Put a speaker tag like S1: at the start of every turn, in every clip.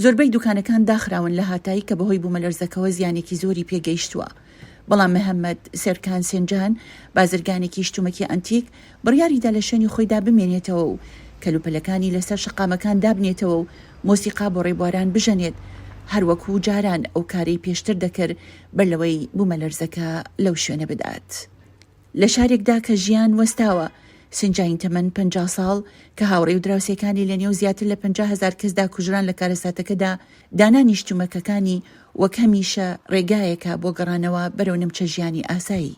S1: زۆربەی دوکانەکان داخراون لە هاتای کە بەهۆی بوومەلەرزەکەوە زیانێکی زۆری پێگەیشتووە. بەڵام مهمەت سێرکان سێنجان، بازرگانێکی شتومەکی ئەنتیک، بڕیاریدا لە شوێنی خۆیدا بمێنێتەوە و کەلوپەلەکانی لەسەر شەقامەکان دابنێتەوە و مۆسیقا بۆ ڕێبواران بژەنێت، هەروەکو جاران ئەو کارەی پێشتر دەکرد بەر لەوەی بوومەلەرزەکە لەو شوێنە بدات. لە شارێکدا کە ژیان وەستاوە، سنجاین تەمەن 50 ساڵ، کە هاوڕێ و دراوسێکانی لە نێو زیاتر لە 50,000 کەسدا کوژران لە کارەساتەکەدا، دانانی شتومەکەکانی وەک هەمیشە ڕێگایەکە بۆ گەڕانەوە بەرەو نمچە ژیانی ئاسایی.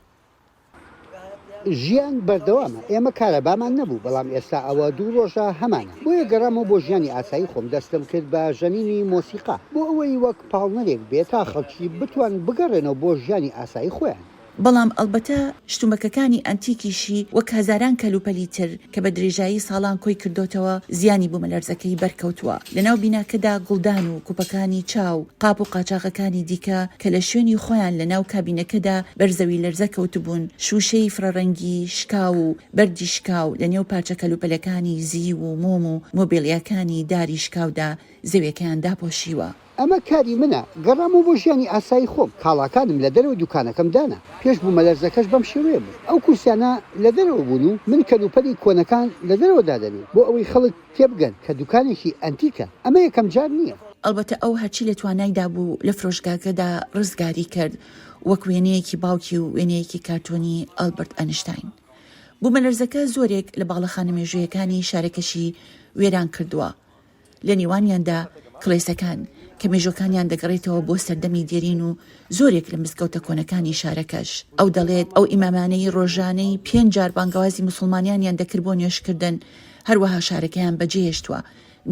S2: ژیان بەردەوامە، ئێمە کارەبامان نەبوو، بەڵام ئێستا ئەوە دوو ڕۆژە هەمانە، بۆیە گەڕامەوە بۆ ژیانی ئاسایی خۆم، دەستم کرد بە ژەنینی مۆسیقا، بۆ ئەوەی وەک پاڵنەرێک بێت تا خەڵکی بتوان بگەڕێنەوە بۆ ژیانی ئاسایی خۆیان.
S1: بەڵام ئەڵبەتە شتومەکەکانی ئەنتیکیشی وەک هەزاران کەلوپەلی تر کە بە درێژایی ساڵان کۆی کردۆتەوە زیانی بومەلەرزەکەی بەرکەوتووە. لەناو بیناکەدا گوڵدان و کوپەکانی چا و قاپ و قاچاغەکانی دیکە کە لە شوێنی خۆیان لەناو کابینەکەدا بەر زەویلەرزە کەوتبوون، شووشەی فرەڕەنگی شکاو و بەردی شکاو لەنێو پارچە کەلوپەلەکانی زیو و مۆم و مۆبیلیاکانی داری شکاودا زەویەکەیان داپۆشیوە.
S2: ئەمە کاری منە، گەڕامەوە بۆ ژیانی ئاسایی خۆم، کاڵاکانم لە دەرەوەی دوکانەکەم دانا، پێش بوومەلەرزەکەش بەم شێوەیە بوو، ئەو کورسیانە لە دەرەوە بوون و من کەلوپەلی کۆنەکان لە دەرەوە دادەنێم بۆ ئەوەی خەڵک تێبگەن کە دوکانێکی ئەنتیکە، ئەمە یەکەم جار نییە.
S1: ئەڵبەتە ئەو هەرچی لە توانایدا بوو لە فرۆشگاکەدا ڕزگاری کرد، وەک وێنەیەکی باوکی و وێنەیەکی کارتۆنی ئەلبەرت ئەنشتاین. بوومەلەرزەکە زۆرێک لە باڵەخانە مێژوویەکانی شارەکەشی وێران کردووە. لە نێوانیاندا کڵێسەکان، کە مێژووەکانیان دەگەڕێتەوە بۆ سەردەمی دێرین و زۆرێک لە مزگەوتە کۆنەکانی شارەکەش. ئەو دەڵێت، ئەو ئیمامانەی ڕۆژانەی پێنج جار بانگەوازی موسڵمانیانیان دەکرد بۆ نوێژکردن، هەروەها شارەکەیان بەجێهێشتووە،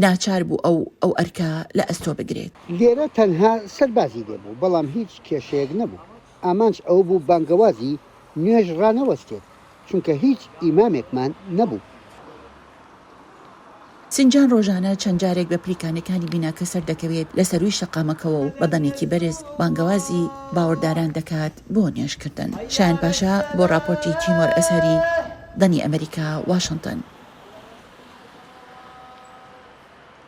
S1: ناچار بوو ئەو ئەو ئەرکە لە ئەستۆ بگرێت.
S2: لێرە تەنها سەربازی لێ بوو، بەڵام هیچ کێشەیەک نەبوو. ئامانج ئەوە بوو بانگەوازی نوێژ ڕانەوەستێت، چونکە هیچ ئیمامێکمان نەبوو.
S1: سنجان ڕۆژانە چەند جارێک بە پلیکانەکانی بیناکە سەردەکەوێت لە سەرووی شەقامەکەوە و بە دەنگێکی بەرز بانگەوازی باوەڕداران دەکات بۆ نوێژکردن. شایان پاشا بۆ ڕاپۆرتی تیمۆر ئەزهەری، دەنگی ئەمەریکا، واشنتن.